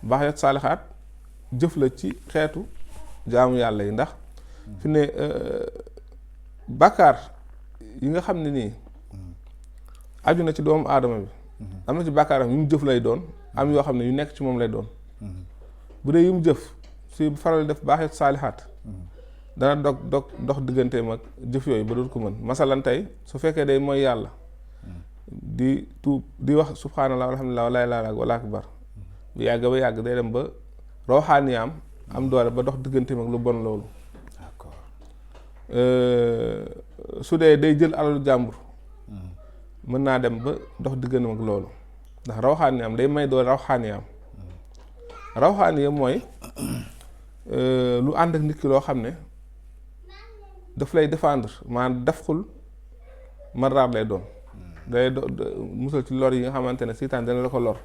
baaxiyat saalixaat jëf la ci xeetu jaamu yàlla yi ndax fi ne bàkkaar yi nga xam ne nii aju na ci doomu aadama bi am na ci bàkkaar yu mu jëf lay doon am yoo xam ne yu nekk ci moom lay doon bu dee yu mu jëf si faral def baaxiyat saalixaat dana dox digganteem ak jëf yooyu ba dul ko mën masalan tey su fekkee day mooy yàlla di tuub di wax subhanallah alhamdulillah wala ilaha illallah wala akbar bu yàgg ba yàgg day dem ba rawxaaniyaam am doole ba dox digganteem ak lu bon loolu d'accord su dee day jël alalu jàmbur mën naa dem ba dox digganteem ak loolu ndax rawxaaniyaam day may doole rawxaaniyaam rawxaaniyaam mooy lu ànd ak nit ki loo xam ne daf lay défendre maanaam dafxul maraar lay doon day musal ci lor yi nga xamante ne seytaan dana la ko lor